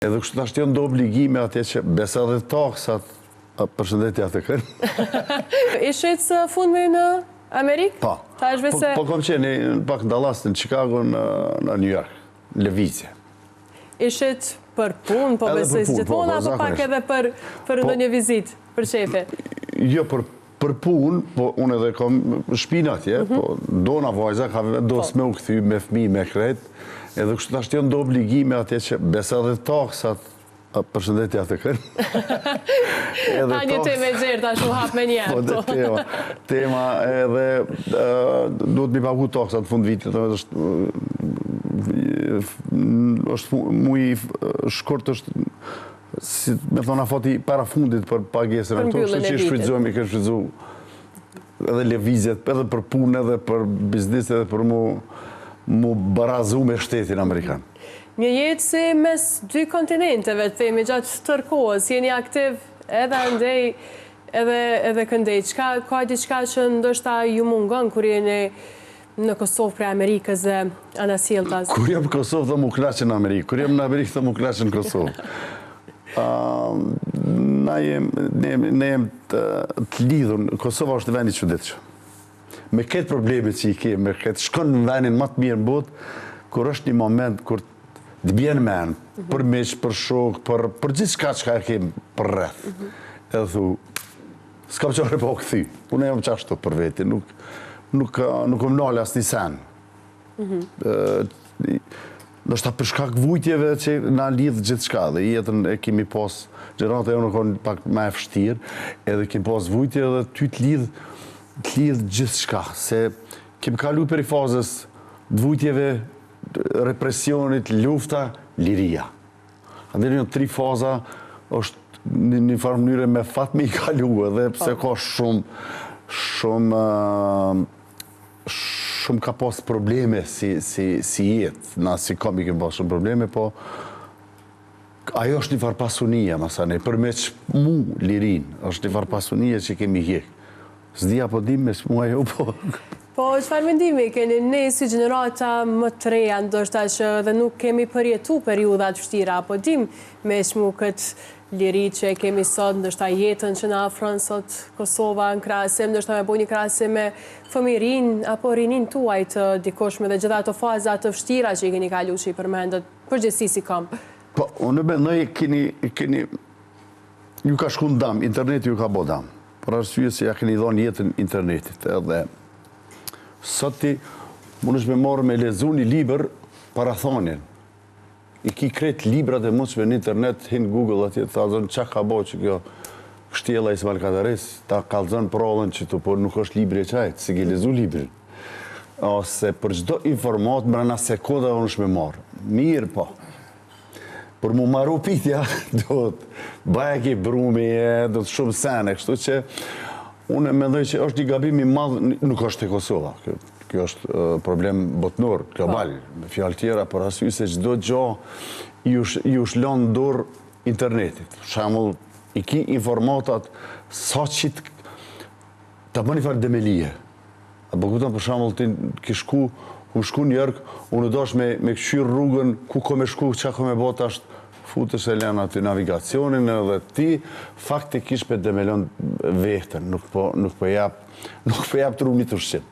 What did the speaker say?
Edhe kështu tash janë do obligime atje që besa dhe taksat, përshëndetje atë kërë. Ishit së fundmi në Amerikë? Po. Po, po kom qenë pak në Dallas, në Chicago, në New York, në lëvizje. Ishit për punë, po besoj si gjithmonë, po, apo pak edhe për për po, ndonjë vizitë, për qejfe? Jo, për për punë, po unë edhe kom shpinë atje, po dona vajza ka vendos me u kthy me fmi, me krejt, edhe kështu tash janë do obligime atje që besa edhe taksat, përshëndetje atë kërë. Edhe A një temë e gjerë tash u hap me një. Po, dhe tema, tema edhe duhet mi pagu taksat në fund vitit, dhe është është muji shkurt është si me thonë afati para fundit për pagesën e këto, kështu që i shfrytëzojmë, i kemi shfrytëzu edhe lëvizjet, edhe për punë, edhe për biznis, edhe për mu, mu barazu me shtetin amerikan. Një jetë si mes dy kontinenteve, të themi gjatë tërë kohës, jeni aktiv edhe andej, edhe, edhe këndej. Çka, ka diçka që ndoshta ju mungon kur jeni në Kosovë prej Amerikës dhe anasjelltas? Kur jam në Kosovë, thom u knaqa në Amerikë. Kur jam në Amerikë, thom u knaqa në Kosovë. Na jem, ne, ne jem të, të lidhur, Kosova është vend i çuditshëm. Me këtë probleme që i ke, me këtë shkon në vendin më të mirë në botë, kur është një moment kur të bjen men, mm -hmm. për miq, për shok, për për gjithçka çka e ke përreth. Mm -hmm. Edhe thu, S'kam qare pa u kthy. Unë jam qashtu për veti, nuk, nuk, nuk më nalë asnjë sen. Mm Ndoshta për shkak vujtjeve që na lidh gjithçka dhe jetën e kemi pas, gjenerata jonë konë pak ma e vështirë, edhe kemi pas vujtje dhe ty të lidh, të lidh gjithçka, se kemi kalu prej fazës të vujtjeve, represionit, lufta, liria. Andaj janë tri faza, është në një farë mënyre me fat me i kalu edhe pse po. ka shumë, shumë, shumë ka pas probleme si, si, si jetë, na si kom i kemi pas shumë probleme, po ajo është një farë pasunie, masanej, për me çmu lirinë, është një farë pasunie që kemi hjek. S'di a po dim me çmu ajo po. Po, çfarë mendimi keni ne si gjenerata më të reja, ndoshta që edhe nuk kemi përjetu periudha të vështira, apo dim me çmu këtë liri që e kemi sot, ndoshta jetën që na afron sot Kosova në krahasim, ndoshta me bo një krahasim me fëmijërinë apo rininë tuaj të dikurshme dhe gjitha ato faza të vështira që i keni kalu që i përmendët, përgjithësi si komb. Po, unë mendoj keni, keni, ju ka shku në dam, interneti ju ka bo dam. Për arsye se ja keni dhënë jetën internetit edhe sot ti mundesh me marrë me lexu një libër parathanien. I ki krejt librat e mundshme në internet, hin Google atje të kallzon çka ka bo që kjo kështjella e Ismail Kadares, ta kallzon përrallën që tu, por nuk është libri e qajt, s'i ke lexu librin. Ose për çdo informatë mbrana sekondave mundesh me marrë. Mirë po. Për mu maru pitja, duhet bajagi brumi e, duhet shumë sene, kështu që unë mendoj që është një gabim i madh, nuk është te Kosova, kjo, kjo është problem botnor, global, po. me fjalë tjera, për arsye se çdo gjo ju është lënë dorë internetit. Për shembull, i ki informatat sa që ta bën një farë demelie. A po kupton për shembull ti ke shku, kum shku në New York, unë dosh me me kqyr rrugën ku kom me shku, çka kom me bo tash, futesh e lën aty navigacionin edhe ti faktikisht pe demelon vehten, nuk po nuk po jap nuk po jap trunit ushqim.